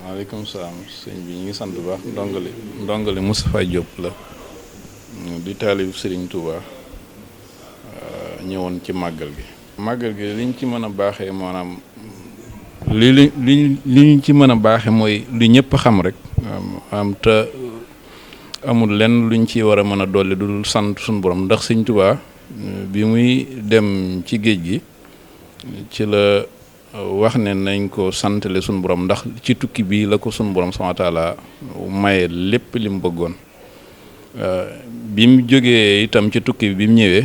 waaleykum salaam sëñ bi ñu ngi sant bu baax ndongali Moustapha Diop la di taalib Serigne Touba ñëwoon ci màggal gi liñ ci mën a baaxee maanaam li ñu ci mën a baaxe mooy li ñëpp xam rek am te amul lenn luñ ci war a mën a dolli dul sant suñu borom ndax Serigne Touba bi muy dem ci géej gi ci la wax ne nañ ko santale suñu borom ndax ci tukki bi la ko suñu borom subhaanahu wa taala maye lépp li mu bëggoon bi mu jógee itam ci tukki bi mu ñëwee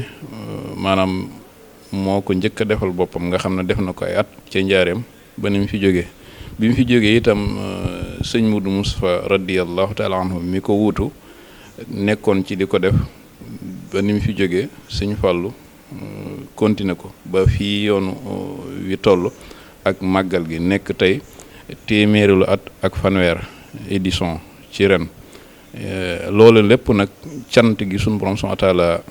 maanaam moo ko njëkk a defal boppam nga xam ne def na ko ay at ca njaareem ba ni mu fi jógee bi mu fi jógee itam sëñ Mudu Mustafa radiyallahu taala anhu mi ko wuutu nekkoon ci di ko def ba ni mu fi jógee sëñ Fàllu continuer ko ba fii yoonu wi toll ak màggal gi nekk tey téeméeri lu at ak fanweer édition ci ren loolu lépp nag cant gi suñu borom subhaanahu wa taala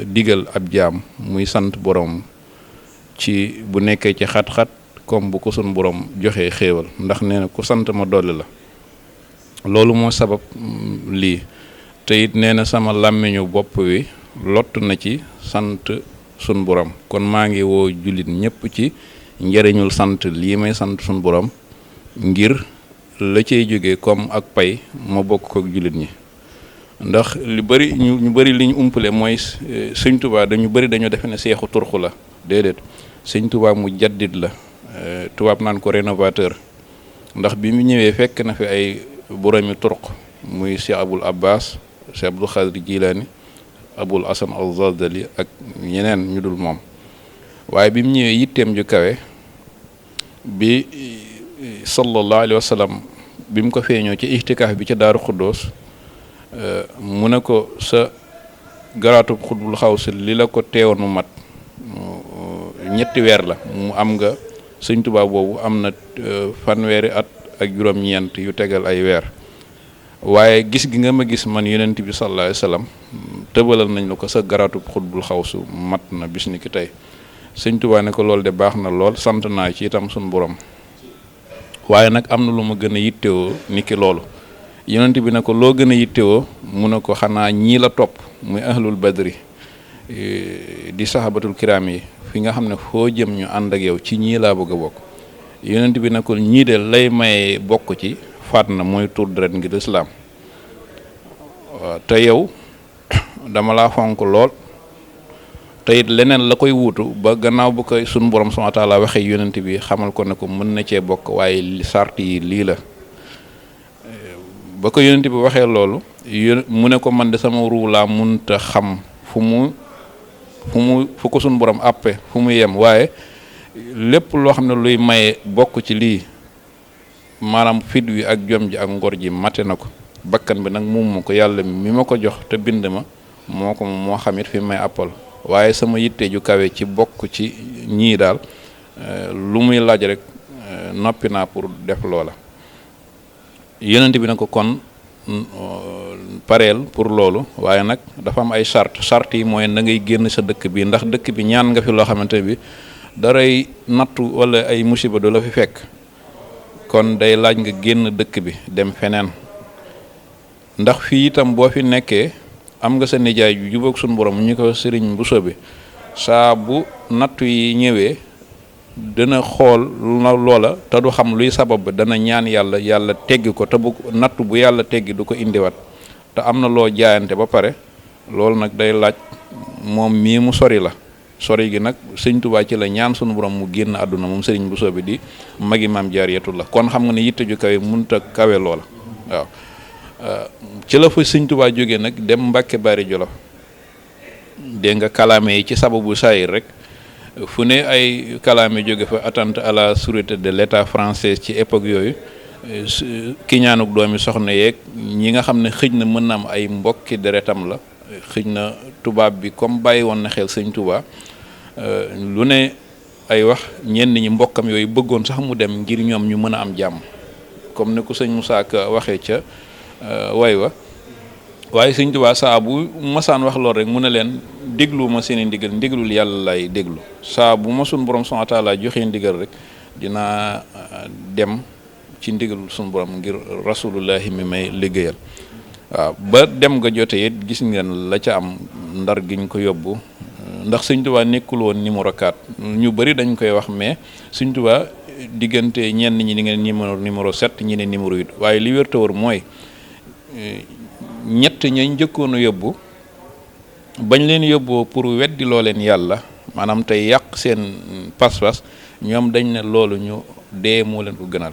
digal ab jaam muy sant borom ci bu nekkee ci xat-xat comme bu ko suñu borom joxee xéewal ndax nee na ku sant ma dolli la loolu moo sabab lii te it nee na sama làmmiñu bopp wi lott na ci sant sun borom kon maa ngi woo jullit ñëpp ci njëriñul sant lii may sant sun borom ngir la cay jóge comme ak pay ma bokk ko ak jullit ñi ndax li bëri ñu bëri li ñu umpale mooy sëñ Tuubaa dañu bëri dañoo defe ne seexu turxu la déedéet sëñ Tuubaa mu jaddit la tubaab naan ko rénovateur ndax bi mu ñëwee fekk na fi ay boromi turq muy Cheikh Abul Abbas Cheikh Abdul Xaadir Jilaani Abul Hasan al-Zazdali ak ñeneen ñu dul moom waaye bi mu ñëwee yitteem ju kawe bi sallallahu alayhi wa sallam bi mu ko feeñoo ci ixtikaaf bi ca Daaru Xuddoos mu ne ko sa garaatub xutbul xaws li la ko teewoon mu mat ñetti weer la mu am nga sëñ Tuubaa boobu am na fanweeri at ak juróom-ñeent yu tegal ay weer waaye gis gi nga ma gis man yonent bi sallallahu alayhi wa sallam tëbalal nañ la ko sa garaatub xutbul xawsu mat na bis ni ki tey sëñ Tuubaa ne ko loolu de baax na lool sant naa ci itam suñu borom waaye nag am na lu ma gën a yittewoo ni ki loolu yonent bi ne ko loo gën a yittewoo mu ne ko xanaa ñii la topp muy ahlul badri di sahabatul kiram yi fi nga xam ne foo jëm ñu ànd ak yow ci ñii laa bëgg a bokk yonent bi ne ko ñii de lay may bokk ci faat na mooy tur deret ngir islaam te yow dama laa fonk lool te it leneen la koy wuutu ba gannaaw bu koy sunu borom subhaanahu wa taala waxee yonent bi xamal ko ne ko mën na cee bokk waaye sart yi lii la ba ko yonent bi waxee loolu mu ne ko man de sama ruu laa munta xam fu ko sunu borom àppe fu mu yem waaye lépp loo xam ne luy maye bokk ci lii maanaam fit wi ak jom ji ak ngor ji mate na ko bakkan bi nag moom ma ko yàlla mi ma ko jox te bind ma moo xamit fi may àppal waaye sama yitte ju kawe ci bokk ci ñii daal lu muy laaj rek noppi naa pour def loola yonent bi na ko kon pareel pour loolu waaye nag dafa am ay charte yi mooy na ngay génn sa dëkk bi ndax dëkk bi ñaan nga fi loo xamante bi daray nattu wala ay musiba du la fi fekk kon day laaj nga génn dëkk bi dem feneen ndax fii itam boo fi nekkee am nga sa nijaay ju jubóog suñu borom ñu ko sëriñ bu sobi saa bu nattu yi ñëwee dana xool loola te du xam luy sabab ba dana ñaan yàlla teggi ko te bu nattu bu yàlla teggi du ko indiwaat te am na loo jaayante ba pare loolu nag day laaj moom mii mu sori la sori gi nag sëñ Tuubaa ci la ñaan sunu borom mu génn àdduna moom sëriñ bu sobi di magi maam Jaariyatu la kon xam nga ne yitte ju kawe munta kawe loola waaw ci la fa sëñ Tuubaa jógee nag dem Mbàkke Bari Jolof dégg nga kalaame yi ci sababu saayir rek fu ne ay kalaame jóge fa attente à la sûreté de l'état français ci époque yooyu ki ñaanuk doomi soxna yeeg ñi nga xam ne xëj na mën na am ay mbokki deretam la xëj na tubaab bi comme bàyyi woon na xel sëñ Tuubaa lu ne ay wax ñenn ñi mbokkam yooyu bëggoon sax mu dem ngir ñoom ñu mën a am jàmm comme ni ko sëñ Moussa Ka waxee ca way wa waaye sëñ Tuubaa saa bu masaan wax lool rek mu ne leen déglu ma seen i ndigal ndigalul yàlla lay déglu saa bu ma sun borom subhaanahu wa taala joxe ndigal rek dinaa dem ci ndigalul suñu borom ngir rasulullahi mi may liggéeyal. waaw ba dem nga jote it gis ngeen la ca am ndar giñ ko yóbbu ndax Sëñ Tuubaa nekkul woon numéro 4 ñu bëri dañ koy wax mais Sëñ Tuubaa diggante ñenn ñi ni ngeen numéro 7 ñi ne numéro 8 waaye li wér te wóor mooy ñett ñañ njëkkoon a yóbbu bañ leen yóbboo pour weddi loo leen yàlla maanaam tey yàq seen pas-pas ñoom dañ ne loolu ñu dee moo leen ko gënal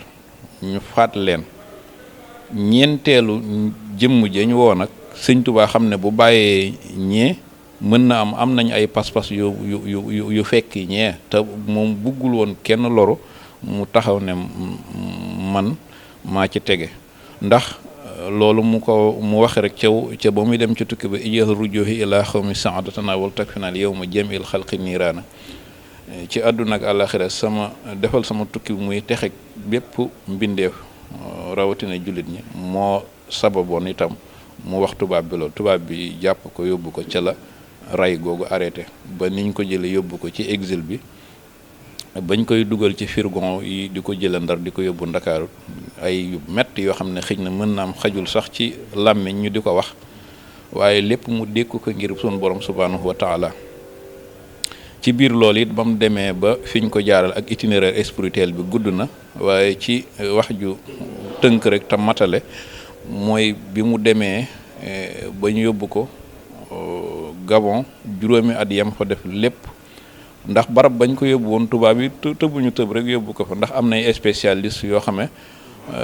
ñu faat leen ñeenteelu jëmm jeñ woo nag Sëñ Tuubaa xam ne bu bàyyee ñee mën na am nañ ay pas-pas yu fekki ñee te moom buggul woon kenn loru mu taxaw ne man maa ci tege ndax loolu mu wax rek ca ba muy dem ci tukki ba ijal rujuhi ila xawmi saadatana wal takfinal yow ma jamil xalqi niiraana ci àdduna ak àlaxira defal sama tukki bi muy texe bépp mbindeef rawatina jullit ñi moo sababoon itam mu wax tubaab bi loolu tubaab bi jàpp ko yóbbu ko ca la ray googu arrêté ba niñ ko jële yóbbu ko ci exil bi bañ koy dugal ci firgon yi di ko jële Ndar di ko yóbbu Ndakaaru ay yu metti yoo xam ne xëj na mën na am xajul sax ci làmmiñ ñu di ko wax waaye lépp mu dékku ko ngir sunu borom subhanahu wa taala ci biir loolu it ba mu demee ba fiñ ko jaaral ak itinéraire spirituel bi gudd na waaye ci wax ju tënk rek te matale mooy bi mu demee ba ñu yóbbu ko Gabon juróomi at yam fa def lépp ndax barab bañ ko yóbbu woon tubaab yi tëbuñu tëb rek yóbbu ko fa ndax am nay spécialiste yoo xam ne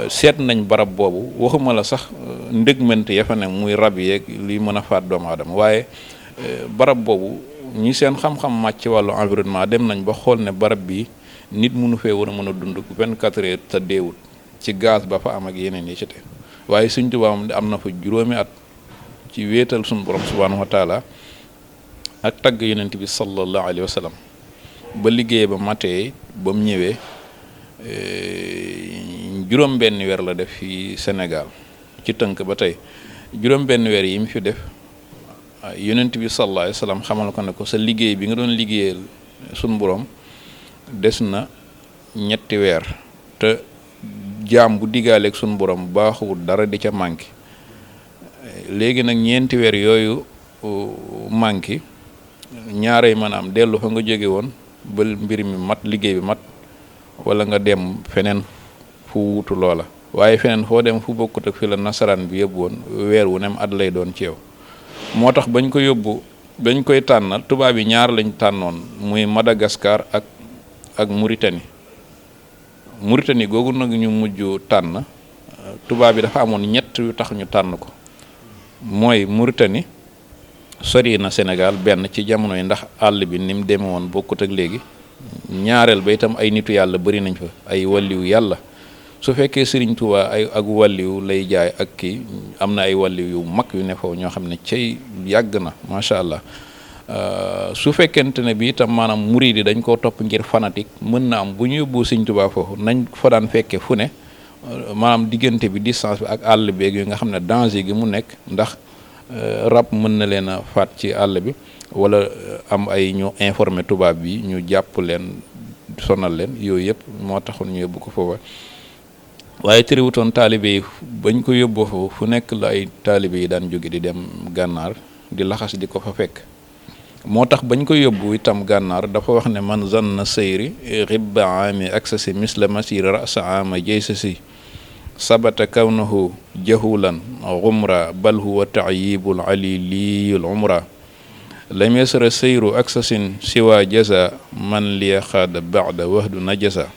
seet nañ barab boobu waxuma la sax ndëgmente ya fa ne muy rab yeeg li mën a faat doomu aadama waaye barab boobu ñi seen xam-xam màcc ci wàllu environnement dem nañ ba xool ne barab bi nit mënu fee war a mën a dund 24 heures te deewut ci gaz ba fa am ak yeneen yi ci te waaye Sëñ Tuubaa am na fa juróomi at ci wéetal suñu borom subhanahu wa taala ak tagg yonent bi sallallahu alayhi wa sallam ba liggéey ba matee ba mu ñëwee juróom benn weer la def fi Sénégal ci tënk ba tey juróom benn weer yi mu fi def yonent bi sallallahu alayhi wa sallam xamal ko ne ko sa liggéey bi nga doon liggéeyal suñu borom des na ñetti weer te jaam bu diggaaleeg suñu borom baaxul dara di ca manqué léegi nag ñeenti weer yooyu manqué ñaarey maanaam dellu fa nga jóge woon ba mbir mi mat liggéey bi mat wala nga dem feneen fu wutu loola waaye feneen foo dem fu bokkut ak fi la nasaraan bi yóbbu woon weer wu nem at lay doon ci yow moo tax bañ koy tànnal tubaab yi ñaar lañ tànnoon muy Madagascar ak Mauritanie googu nag ñu mujj tànn tubaab bi dafa amoon ñett yu tax ñu tànn ko mooy Mauritanie sori na Sénégal benn ci jamono yi ndax àll bi ni mu demee woon bokkut ak léegi ñaareel ba itam ay nitu yàlla bari nañ fa ay walliw yàlla su fekkee Sëriñ Tuubaa ak walliw lay jaay ak kii am na ay walliw yu mag yu ne foofu ñoo xam ne cay yàgg na macha allah su fekkente ne bi itam maanaam murid yi dañ koo topp ngir fanatique mën na am bu ñu yóbbu Sëriñ Tuubaa foofu nañ fa daan fekkee fu ne maanaam diggante bi distance bi ak àll beeg yi nga xam ne danger gi mu nekk ndax rab mën na leen a faat ci àll bi wala am ay ñu informé tubaab bi ñu jàpp leen sonal leen yooyu yëpp moo taxoon ñu yóbbu ko foofa waaye terewutoon taalibe yi bañ ko yóbboo foofu fu nekk la ay taalibe yi daan jóge di dem gànnaar di laxas di ko fa fekk moo tax bañ ko yóbbu itam gànnaar dafa wax ne man zanna sayri ribba aami aksasi misla masiri rasa ama jaysasi sabata kawnahu jahulan umra bal huwa taayibul aliliyul umra lam yasra sayru aksasin siwa jaza man liya xaada baada wahdu najasa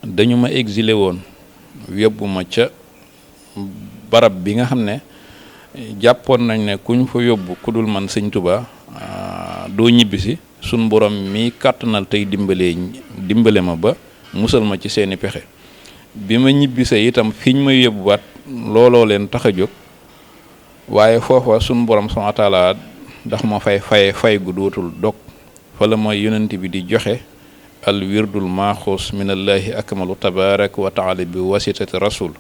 dañu ma exilé woon yóbbu ma ca barab bi nga xam ne jàppoon nañ ne kuñ fa yóbbu ku dul man Sëñ Tuubaa doo ñibbisi sun borom mi kàttanal tey dimbale ma ba musal ma ci seeni pexe bi ma ñibbisee itam fiñ may yóbbuwaat looloo leen tax a jóg waaye foofa sun borom subhaanahu wa taala ndax ma fay gu dootul dog fa la mooy yonent bi di joxe al wirdul maaxuus minallahi akmalu tabarak wa taala bi wasitati rasul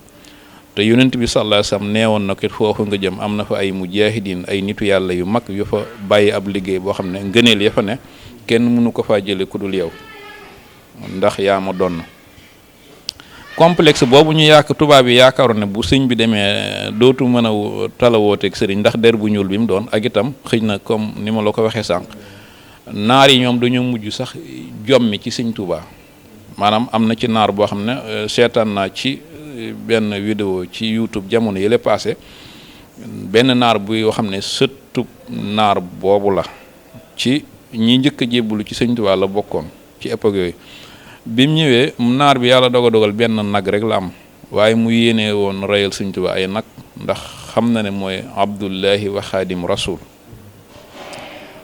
te yonent bi sallallahu alayhi wasallam neewoon na ko foofu nga jëm am na fa ay mujahidin ay nitu yàlla yu mag yu fa bàyyi ab liggéey boo xam ne ngëneel ya fa ne kenn mënu ko faa jële ku dul yow ndax yaa ma doon complexe boobu ñu tubaab yi yaakaaroon ne bu sëñ bi demee dootu mën a tala wooteeg sëriñ ndax der bu ñuul bi mu doon ak itam xëy na comme ni ma la ko waxee sànq naar yi ñoom dañoo mujj sax jommi ci sëñ Tuubaa maanaam am na ci naar boo xam ne seetaan naa ci benn vidéo ci YouTube jamono yële passé benn naar bu yoo xam ne sëttu naar boobu la ci ñi njëkk a jébbalu ci sëñ Tuubaa la bokkoon ci époque yooyu bi mu ñëwee naar bi yàlla dogal benn nag rek la am waaye mu yéene woon reyal sëñ Tuubaa ay nag ndax xam na ne mooy Abdullahi wa Xaadim Rasul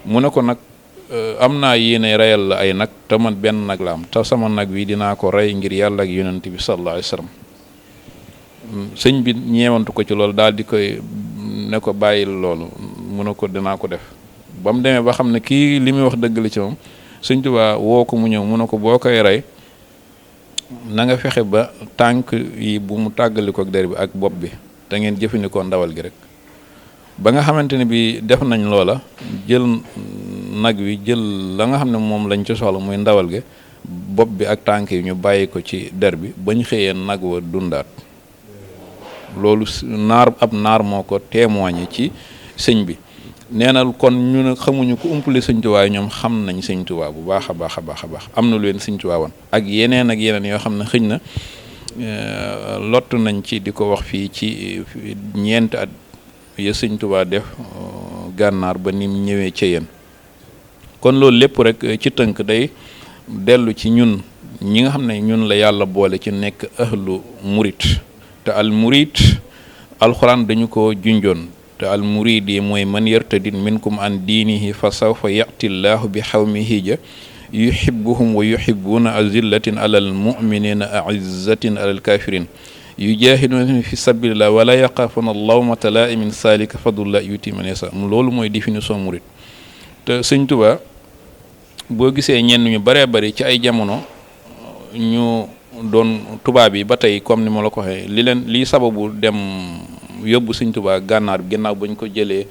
mu ne ko nag am naa yéene reyal la ay nag te man benn nag la am te sama nag wi dinaa ko rey ngir yàlla ak yonent bi sallallahu alayhi wa sallam sëñ bi ñeewantu ko ci loolu daal di koy ne ko bàyyil loolu mu ne ko dinaa ko def ba mu demee ba xam ne kii li muy wax dëgg la ci moom sëñ Tuubaa woo ko mu ñëw mu ne ko boo koy rey na nga fexe ba tànk yi bu mu tàggali ko ak der bi ak bopp bi te ngeen jëfandikoo ndawal gi rek ba nga xamante ne bi def nañ loola jël nag wi jël la nga xam ne moom lañ ci soxla muy ndawal gi bopp bi ak tànk yi ñu bàyyi ko ci der bi bañ xëyee nag wa dundaat loolu ab naar moo ko témoigné ci sëñ bi nee na kon ñu ne xamuñu ko umpale sëñ Tuubaa ñoom xam nañ sëñ Tuubaa bu baax a baax a baax a baax am na lu leen sëñ Tuubaa woon ak yeneen yoo xam ne xëñ na lott nañ ci di ko wax fii ci ñeenti at ya sëñ Tuubaa def gànnaar ba ni mu ñëwee ca yéen kon loolu lépp rek ci tënk day dellu ci ñun ñi nga xam ne ñun la yàlla boole ci nekk ahlu murit te al murit alxuraan dañu ko junjoon te al murid yi mooy man yartadin minkum an diinihi fa sawfa yati llaahu bi xawmihi ja yuhibbuhum wa yuhibbuuna azillatin alal muminina aizzatin alal kafirin yujahiduna fi sabilillah wala yaqaafuna lawmata laa'imin saalika fadlullah yuti man yasa loolu mooy définition murid te sëñ Tuubaa boo gisee ñenn ñu baree bari ci ay jamono ñu doon tubaab yi ba tey comme ni ma la ko waxee lii sababu dem yóbbu sëñ Tuubaa gànnaar bi ginnaaw bañ ko jëlee